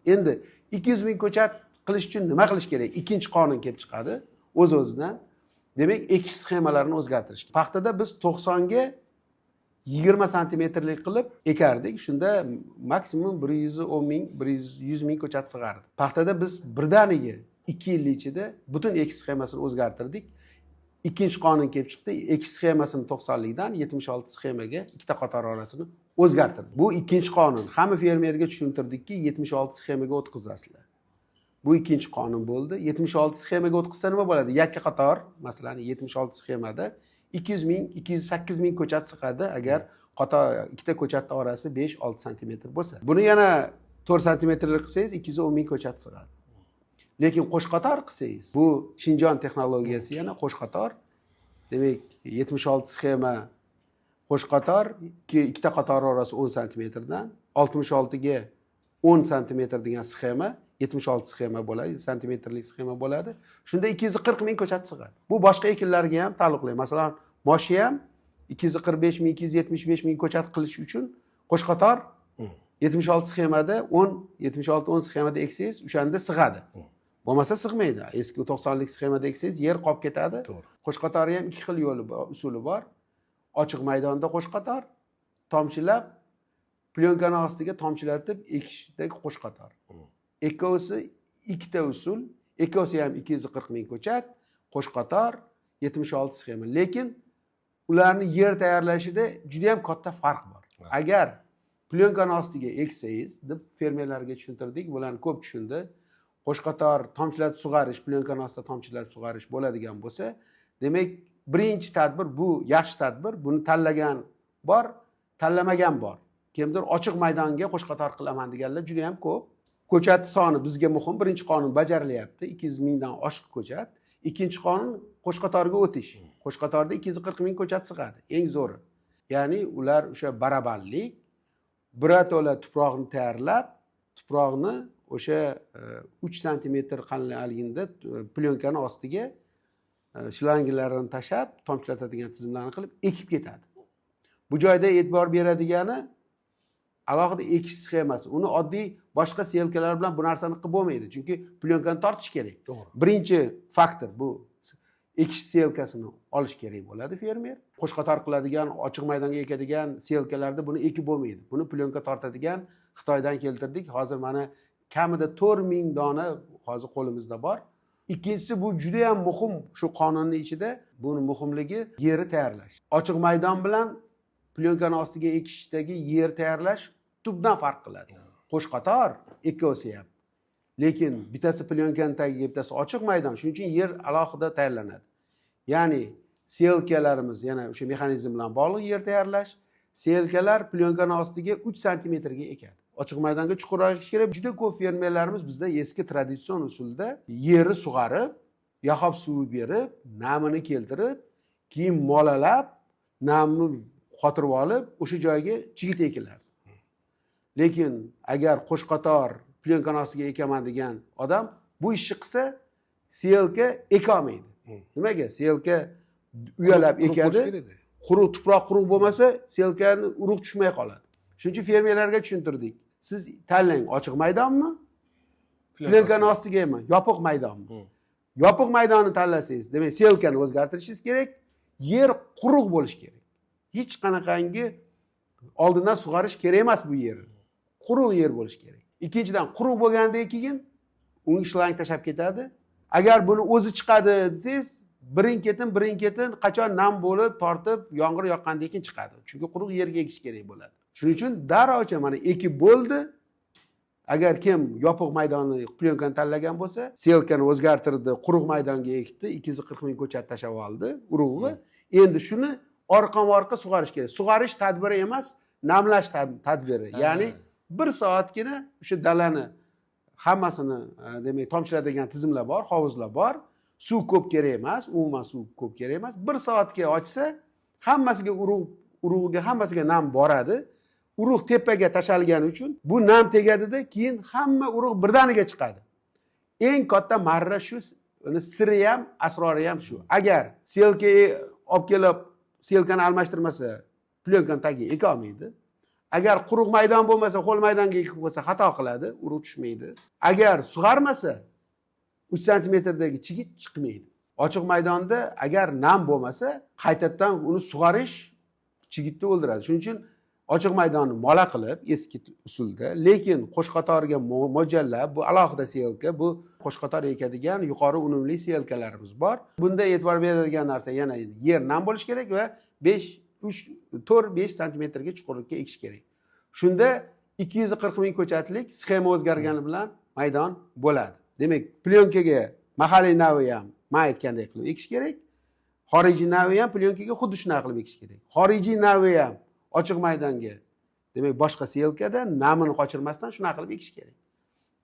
Endi 200 ming ko'chat qilish uchun nima qilish kerak? Ikkinchi qonun kelib chiqadi o'z-o'zidan. Demak, ekish sxemalarini o'zgartirish. Paxtada biz 90 ga 20 santimetrlik qilib ekardik. Shunda maksimum 110 ming, 100 ming ko'chat sig'ardi. Paxtada biz birdaniga 2 yil ichida butun ekish sxemasini o'zgartirdik. Ikkinchi qonun kelib chiqdi. Ekish sxemasini 90likdan 76 sxemaga ikkita qator orasini o'zgartirdi. Bu ikkinchi qonun. Hamma fermerga tushuntirdikki, 76 sxemaga o'tkazasizlar. Bu ikkinchi qonun bo'ldi. 76 sxemaga o'tkazsa nima bo'ladi? Yakka qator, masalan, 76 sxemada 200 ming, 208 ming ko'chat sig'adi agar qator ikkita ko'chatning orasi 5-6 santimetr bo'lsa. Buni yana 4 santimetrlik qilsangiz 210 ming ko'chat sig'adi. Lekin qo'shqator qilsangiz, bu Shinjon texnologiyasi yana qo'shqator. Demak, 76 sxema qo'shqator, ikkita qator orasi 10 santimetrdan, 66 ga 10 santimetr degan sxema 76 sxema bo'ladi, santimetrlik sxema bo'ladi. Shunda 240 ming ko'chat sig'adi. Bu boshqa ekinlarga ham taalluqli. Masalan, moshi ham 245 ming, 275 ming ko'chat qilish uchun qo'shqator 76 sxemada 10, 76 10 sxemada eksangiz, o'shanda sig'adi. Bo'lmasa sig'maydi. Eski 90lik sxemada eksangiz yer qolib ketadi. Qo'shqatori ham ikki xil yo'li bor, usuli bor. Ochiq maydonda qo'shqator, tomchilab plyonkani ostiga tomchilatib ekishdagi qo'shqator. Ikkovsi ikkita usul, ikkovsi ham 240 ming ko'chat, qo'shqator, 76 sxema. Lekin ularni yer tayyorlashida juda ham katta farq bor. Agar plyonkani ostiga eksangiz, deb fermerlarga tushuntirdik, bularni ko'p tushundi. Qo'shqator tomchilatib sug'arish, plyonkani ostida tomchilatib sug'arish bo'ladigan bo'lsa, demak, birinchi tadbir bu yaxshi tadbir, buni tanlagan bor, tanlamagan bor. Kimdir ochiq maydonga qo'shqator qilaman deganlar juda ham ko'p. Ko'chat soni bizga muhim. Birinchi qonun bajarilyapti, 200 mingdan oshiq ko'chat. Ikkinchi qonun qo'shqatorga o'tish. Qo'shqatorda 240 ming ko'chat sig'adi, eng zo'ri. Ya'ni ular o'sha barabarlik, birato'la tuproqni tayyorlab, tuproqni o'sha 3 santimetr qalinligida plyonkani ostiga shlangilarini tashab, tomchilatadigan tizimlarni qilib ekib ketadi. Bu joyda e'tibor beradigani alohida ekish sxemasi. Uni oddiy boshqa selkalar bilan bu narsani qilib bo'lmaydi, chunki plyonkani tortish kerak. To'g'ri. Birinchi faktor bu ekish selkasini olish kerak bo'ladi fermer. Qo'shqator qiladigan, ochiq maydonga ekadigan selkalarda buni ekib bo'lmaydi. Buni plyonka tortadigan Xitoydan keltirdik. Hozir mana kamida 4000 dona hozir qo'limizda bor. Ikkinchisi, bu juda ham muhim shu qonunning ichida buni muhimligi yerni tayyorlash. Ochiq maydon bilan plyonkani ostiga ekishdagi yer tayyorlash tubdan farq qiladi. Qo'shqator ikkovsi ham. Lekin bittasi plyonkani tagiga, bittasi ochiq maydon. Shuning uchun yer alohida tayyorlanadi. Ya'ni selkalarimiz yana o'sha mexanizm bilan bog'liq yer tayyorlash. Selkalar plyonkani ostiga 3 santimetrga ekadi. Ochiq maydonga chuqurroq ekish kerak. Juda ko'p fermerlarimiz bizda eski traditsion usulda yerni sug'arib, yaxob suvi berib, namini keltirib, keyin molalab, namni qotirib olib, o'sha joyga chigit ekilardi. Lekin agar qo'shqator plyonkani ostiga ekaman degan odam bu ishni qilsa, selka eka olmaydi. Nimaga? Selka uyalab ekadi. Quruq tuproq quruq bo'lmasa, selkani urug' tushmay qoladi. Shuning uchun fermerlarga tushuntirdik. Siz tanlang, ochiq maydonmi? Plyonkani ostiga emas, yopiq maydonmi? Yopiq maydonni tanlasangiz, demak, selkani o'zgartirishingiz kerak, yer quruq bo'lishi kerak. Hech qanaqangi oldindan sug'arish kerak emas bu yerni. Quruq yer bo'lishi kerak. Ikkinchidan, quruq bo'lgandan keyin unga shlang tashab ketadi. Agar buni o'zi chiqadi desangiz, birin-ketin qachon nam bo'lib, tortib, yomg'ir yoqqandan keyin chiqadi. Chunki quruq yerga ekish kerak bo'ladi. Shuning uchun darrovcha mana ekib bo'ldi. Agar kim yopiq maydonni plyonkani tanlagan bo'lsa, selkani o'zgartirdi, quruq maydonga ekdi, 240 ming ko'chat tashab oldi urug'ni. Endi shuni orqama-orqa sug'arish kerak. Sug'arish tadbiri emas, namlash tadbiri. Ya'ni 1 soatgina o'sha dalani hammasini, demak, tomchilatadigan tizimlar bor, hovuzlar bor. Suv ko'p kerak emas, umuman suv ko'p kerak emas. 1 soatga ochsa, hammasiga urug'iga hammasiga nam boradi. Urug' tepaga tashalgani uchun bu nam tegadida, keyin hamma urug' birdaniga chiqadi. Eng katta marra shu, uni siri ham, asrori ham shu. Agar selka olib kelib, selkani almashtirmasa, plyonkani tagiga eka olmaydi. Agar quruq maydon bo'lmasa, ho'l maydonga ekib qo'ysa xato qiladi, urug' tushmaydi. Agar sug'armasa 3 santimetrdagi chigit chiqmaydi. Ochiq maydonda agar nam bo'lmasa, qaytadan uni sug'arish chigitni o'ldiradi. Shuning uchun ochiq maydonni mola qilib eski usulda, lekin qo'shqatorga mo'ljallab, bu alohida seyalka, bu qo'shqator ekadigan yuqori unumli seyalkalarimiz bor. Bunda e'tibor beradigan narsa yana yer nam bo'lishi kerak va 5, 3, 4, 5 santimetrga chuqurlikka ekish kerak. Shunda 240 ming ko'chatlik sxema o'zgargani bilan maydon bo'ladi. Demak, plyonkaga mahalliy navi ham men aytgandek qilib ekish kerak. Xorijiy navi ham plyonkaga xuddi shunaqa qilib ekish kerak. Xorijiy navi ham ochiq maydonga, demak, boshqa seyalkada namini qochirmasdan shunaqa qilib ekish kerak.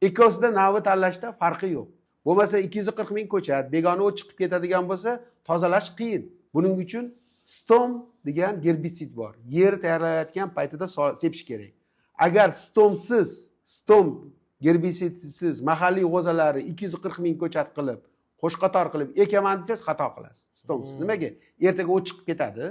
Ikkovsida navi tanlashda farqi yo'q. Bo'lmasa 240 ming ko'chat begona o't chiqib ketadigan bo'lsa, tozalash qiyin. Buning uchun stom degan gerbitsid bor. Yer tayyorlayotgan paytida sepish kerak. Agar stomsiz, stom gerbitsidsiz mahalliy g'o'zalari 240 ming ko'chat qilib, qo'shqator qilib ekaman desangiz xato qilasiz. Stomsiz. Nimaga? Ertaga o't chiqib ketadi.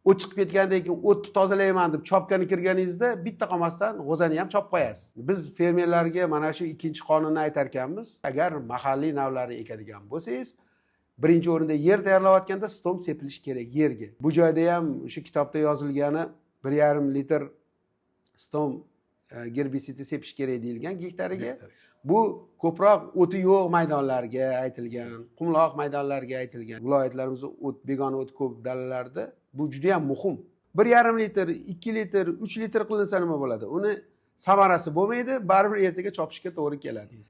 O't chiqib ketgandan keyin o'tni tozalayman deb chopkani kirganingizda bitta qolmasdan g'o'zani ham chop qo'yasiz. Biz fermerlarga mana shu ikkinchi qonunni aytar ekanmiz. Agar mahalliy navlarni ekadigan bo'lsangiz, birinchi o'rinda yer tayyorlayotganda stom sepilishi kerak yerga. Bu joyda ham shu kitobda yozilgani 1,5 litr stom gerbitsidi sepish kerak deyilgan gektariga. Bu ko'proq o'ti yo'q maydonlarga aytilgan, qumloq maydonlarga aytilgan. Viloyatlarimizda o't, begona o't ko'p dalalarda bu juda ham muhim. 1,5 litr, 2 litr, 3 litr qilinsa nima bo'ladi? Uni samarasi bo'lmaydi, baribir ertaga chopishga to'g'ri keladi.